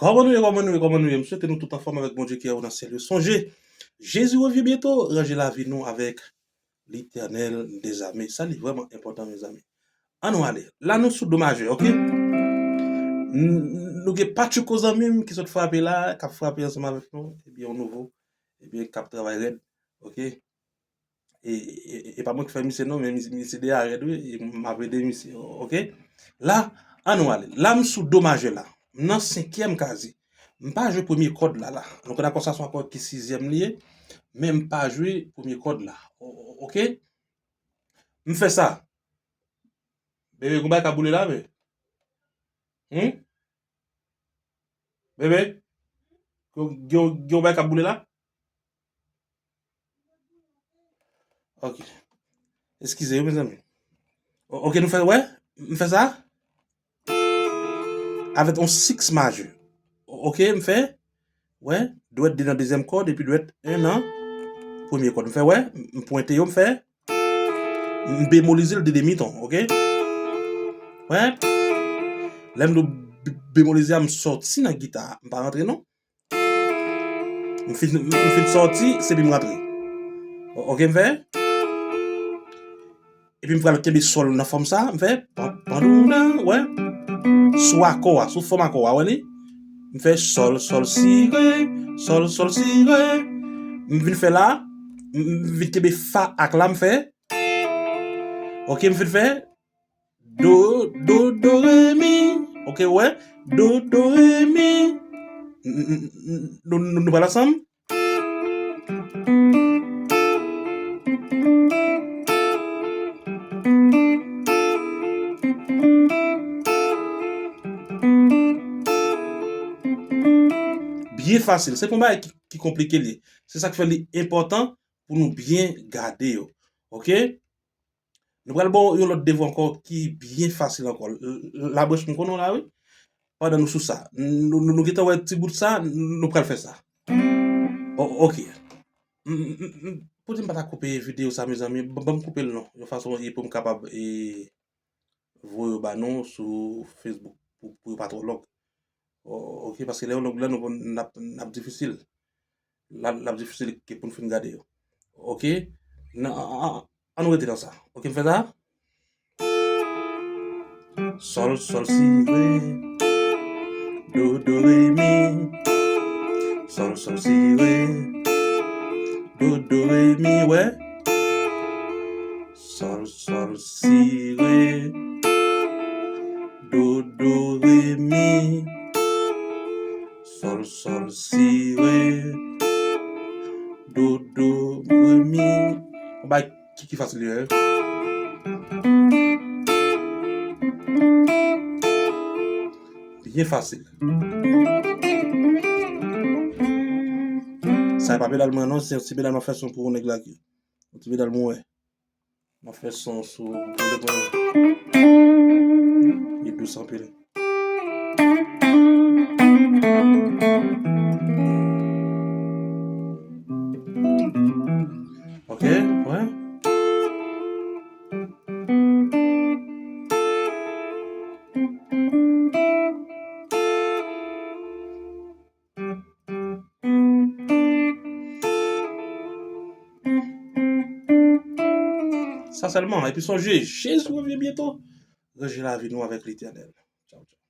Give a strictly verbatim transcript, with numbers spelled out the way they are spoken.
Kòman nou ye, kòman nou ye, kòman nou ye? M swete nou tout anfòm avèk Bondye ki anwo nan syèl yo. Sonje, Jezi revyen byento, ranje lavi nou avèk Letènèl dèzame. Sa li vrèman enpòtan, mezanmi. Ann nou ale. La nou sou do majè, oke? N-, nou gen Pachuco zanmi m ki sot frape la, k ap frape ansanm avèk nou. Ebyen, yon nouvo. Ebyen, k ap travay rèd. Oke? E, e, e, e pa mwen ki fè misye non, men misye, misye deja rèd wi, e m ap ede misye, oke? La, ann nou ale. La m sou do majè la. M nan senkyèm kazi. M pa jwe premye kòd la, la. Nou konn akò sa se yon akò ki sizyèm li ye, men m pa jwe premye kòd la. O-, o-, oke? M fè sa. Bebe, gon bagay k ap boule la, men. Hmm? Bebe? Gen, gen, gen yon bagay k ap boule la? Ok. Eskize yo, mezanmi. O-, ok, nou fè, wè? M fè sa? Avèk yon six majè. O-, ok, m fè. Wè? Dwèt de nan dezyèm kòd, epi dwèt en nan premye kòd. M fè, wè? M pwente yo, m fè. M bemolize l de demi ton, ok? Wè? Lè m do b-, bemolize a, m sòti nan gita a. M pa rantre, non. M fin, m fin sòti, se epi m rantre. O-, ok, m fè. Epi m pral kenbe sòl nan fòm sa, m fè. Pan, pan, dou, dan, wè. Sou akò a, sou fòm akò a, wè li? M fè sòl, sòl, si, re, sòl, sòl, si, re. M vin fè la, m, m vin kenbe fa ak la, m fè. Ok, m fin fè. Do, do, do, re, mi. Ok, wè. Do, do, re, mi. N-, n-, n-, nou, nou, nou pral ansanm. Byen fasil. Se pa yon bagay ki, ki konplike li. Se sa k fè li enpòtan pou nou byen gade yo. Ok? Nou pral ba w yon lòt devwa ankò ki byen fasil ankò. L-, l-, labranch m konnen w la, wi. Pandan nou sou sa, nou, nou, nou gentan wè ti bout sa, nou pral fè sa. O-, ok. M, m, m, pote m pa ta koupe videyo sa, mezanmi. Ban, ban m koupe l non. Yon fason e pou m kapab, e, voye yo ba nou sou Facebook pou, pou yo pa twò long. O-, ok, paske lè yo long la, nou konn n ap, n ap difisil. L ap, l ap difisil ke pou n fin gade yo. Ok? Nan, an, an, an nou rete nan sa. Ok, m fè sa? Sòl, sòl, si, re. Do, do, re, mi. Sòl, sòl, si, re. Do, do, re, mi, wè. Sòl, sòl, si, re. Do, do, re, mi. Sòl, sòl, si, re. Do, do, re, mi. Yon bagay ki, ki fasil, wi. Byen fasil. Sa e pa pedal mwen non, se yon ti pedal m ap fè son pou yon nèg la ki. Yon ti pedal mwen wè. M ap fè son sou pou le pwen. Li dous anpil. Ok, wè. Sa sèlman. Epi sonje, Jezi revyen byento. Ranje lavi nou avèk Letènèl. Tchaw, tchaw.